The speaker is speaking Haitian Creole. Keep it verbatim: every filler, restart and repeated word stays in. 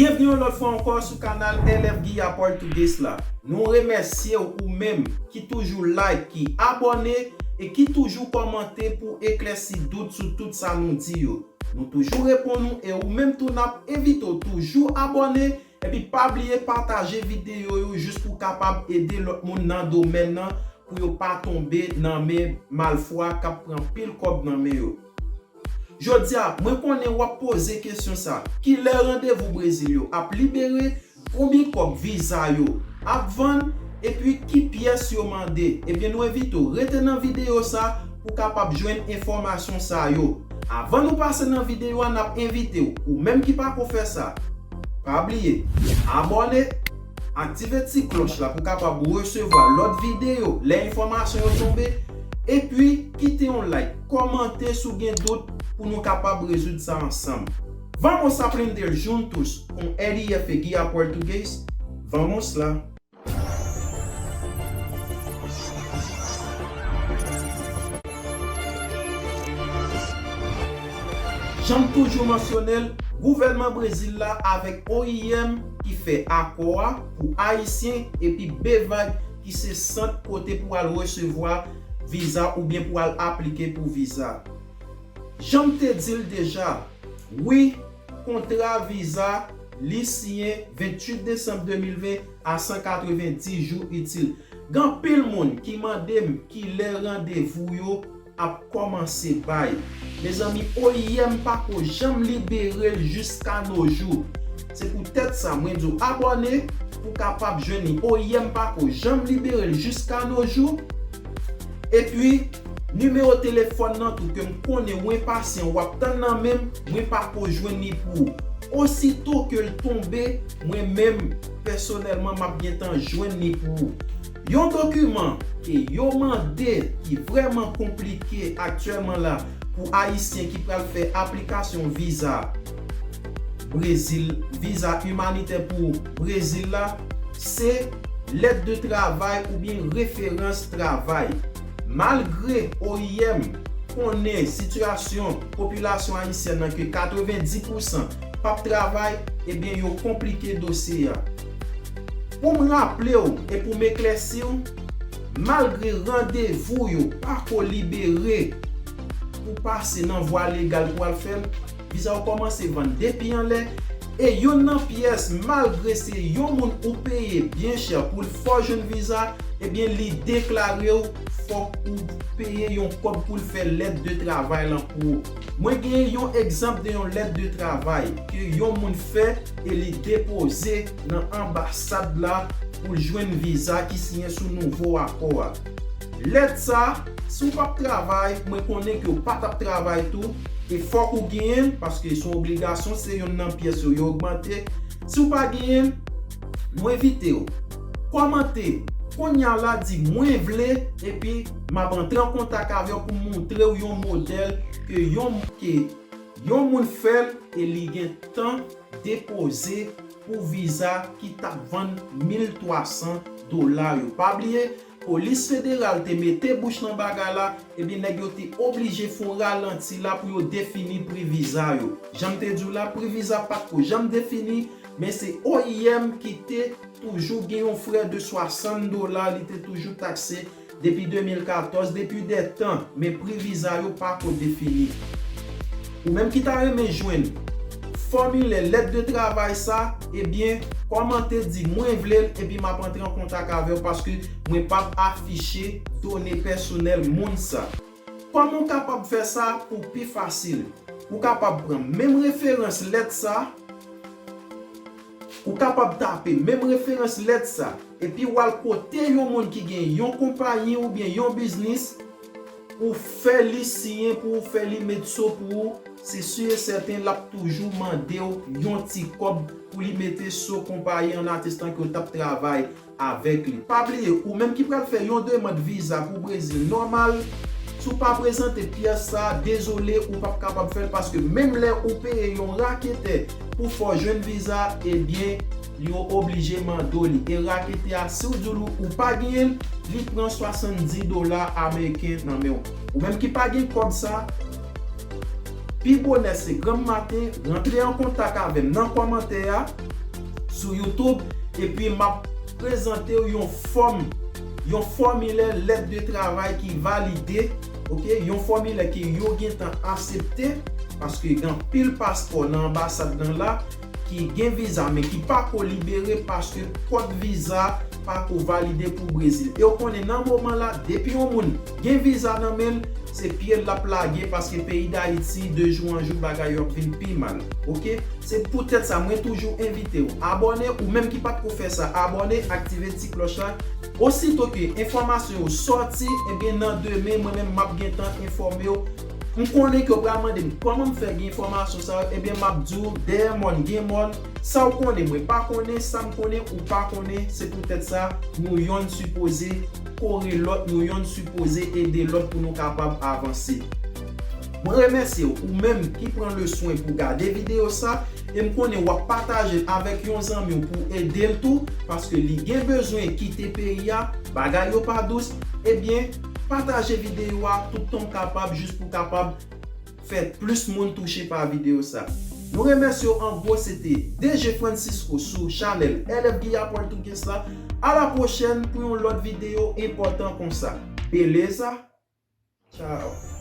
Byenvni yon lòt fwa ankò sou kanal L F Guilla Português la. Nou remèsye w, ou menm ki toujou like, ki abòne e ki toujou kòmante pou eklèsi dout sou tout sa nou di yo. Nou toujou reponn ou, e ou menm tou n ap envite w toujou abòne, epi pa bliye pataje videyo yo jis pou w kapab ede lòt moun nan domèn nan pou yo pa tonbe nan men malfwa k ap pran pil kòb nan men yo. Jodi a, mwen konnen w ap poze kesyon sa, kilè randevou Brezil yo ap libere, konbyen kòb viza yo ap vann, epi ki pyès yo mande? Ebyen, nou envite w rete nan videyo sa pou w kapab jwenn enfòmasyon sa yo. Avan nou pase nan videyo a, n ap envite w, ou menm ki pako fè sa, pa bliye abòne, aktive ti klòch la pou w kapab resevwa lòt videyo lè enfòmasyon yo tonbe, epi kite yon like, kòmante si w gen dout pou nou kapab rezoud sa ansanm. Vamos aprender juntos com L F Guilla Português? Vamos lá! Jan m toujou mansyone l, gouvènman Brezil la avèk O I M ki fè akò a pou Ayisyen epi BVAC ki se sant kote pou al resevwa viza oubyen pou al aplike pou viza. Jan m te di l deja, wi, kontra viza li siyen venntuit desanm de mil ven a san katrevenndis jou itil. Gen anpil moun ki mande m kilè randevou yo ap kòmanse bay. Mezanmi, O I M pako janm libere l jiska no jou. Se poutèt sa mwen di w abòne pou w kapab jwenn li. O I M pako janm libere l jiska no jou. Epi, nimewo telefòn nan tou ke m konnen w enpasyan, w ap tann nan men m, mwen pako jwenn li pou ou. Osito ke l tonbe, mwen menm, pèsonèlman, m ap gentan jwenn li pou ou. Yon dokiman ke yo mande ki vrèman konplike aktyèlman la pou Ayisyen ki pral fè aplikasyon viza Brezil, viza imanitè pou Brezil la, se lèt de travay oubyen referans travay. Malgre O I M konnen sitiyasyon popilasyon ayisyèn nan ke katrevenndis pousan p ap travay, ebyen yo konplike dosye a. Pou m raple w e pou m eklèsi w, malgre randevou yo pako libere pou pase nan vwa legal pou al fè l, viza yo kòmanse vann depi anlè, e youn nan pyès, malgre se yon moun ou peye byen chè pou l fè w jwenn viza, ebyen li deklare w, fòk ou peye yon kòb pou l fè lèt de travay lan pou ou. Mwen genyen yon egzanp de yon lèt de travay ke yon moun fè e li depoze nan anbasad la pou l jwenn viza ki siyen sou nouvo akò a. Lèt sa, si w p ap travay, mwen konnen ke w pa t ap travay tou, e fòk ou genyen l, paske se yon obligasyon, se youn nan pyès yo, yo ogmante. Si w pa genyen l, mwen envite w kòmante kounye a la, di mwen vle, epi m ap antre an kontak avè w pou m montre w yon modèl ke yon, ke yon moun fè l e li gen tan depoze pou viza ki t ap vann mil twa san dola yo. Pa bliye, polis federal te mete bouch nan bagay la, ebyen nèg yo te oblije fè yon ralanti la pou yo defini pri viza yo. Jan m te di w la, pri viza pa t ko janm defini, men se O I M ki te toujou gen yon frè de swasant dola, li te toujou takse depi de mil katòz, depi de tan, men pri viza yo pa ko defini. Ou menm ki ta renmen jwenn fòmilè lèt de travay sa, ebyen, kòmante di mwen vle l, epi m ap antre an kontak avè w, paske mwen p ap afiche done pèsonèl moun sa. Kòman w kapab fè sa pou pi fasil? Ou kapab pran menm referans lèt sa, ou kapab tape menm referans lèt sa, epi w al kote yon moun ki gen yon konpayi oubyen yon biznis, ou fè li siyen pou ou, fè li met so pou ou, se si e sèten l ap toujou mande w yon ti kòb pou li mete so konpayi an, atestan ke w t ap travay avèk li. Pa bliye, ou menm ki pral fè yon demann viza pou Brezil nòmal, si w pa prezante pyès sa, dezole, ou p ap kapab fè l, paske menm lè ou peye yon raketè pou fè w jwenn viza, ebyen, yo oblije mande w li. E raketè a, si w di l ou pagen l, li pran swasanndis dola ameriken nan men w. Ou menm ki pa gen kòb sa, Pi bonè se granm maten, rantre an kontak avè m nan kòmantè a sou YouTube, epi m ap prezante w yon fòm, yon fòmilè lèt de travay ki valide, oke, yon fòmilè ke yo gentan aksepte, paske gen anpil paspò nan anbasad nan la ki gen viza, men ki pa ko libere paske kòd viza pa ko valide pou Brezil. E w konnen nan moman la, depi yon moun gen viza nan men l, se pye l l ap lage, paske peyi Dayiti, de jou an jou, bagay yo ap vin pi mal. Oke? Se poutèt sa, mwen toujou envite w abòne, ou menm ki pa t ko fè sa, abòne, aktive ti klòch la. Osito ke enfòmasyon yo sòti, ebyen, nan demen, mwen menm, m ap gentan enfòme w. M konnen ke w pral mande m kòman m fè gen enfòmasyon sa yo, ebyen, m ap di w, dèyè mòn gen mòn, sa w konnen, mwen pa konnen, sa m konnen, ou pa konnen, se poutèt sa, nou yonn sipoze kore lòt, nou yonn sipoze ede lòt pou nou kapab avanse. Mwen remèsye w, ou menm ki pran le swen pou gade videyo sa, e m konnen w ap pataje l avèk yon zanmi w pou ede l tou, paske li gen bezwen kite peyi a, bagay yo pa dous, ebyen, pataje videyo a toutan w kapab, jis pou kapab fè plis moun touche pa videyo sa. Nou remèsye w an gwo, se te D J Francisco sou chanèl L F Guia Portuguesa. A la pwochèn pou yon lòt videyo enpòtan konsa. Beleza? Tchao.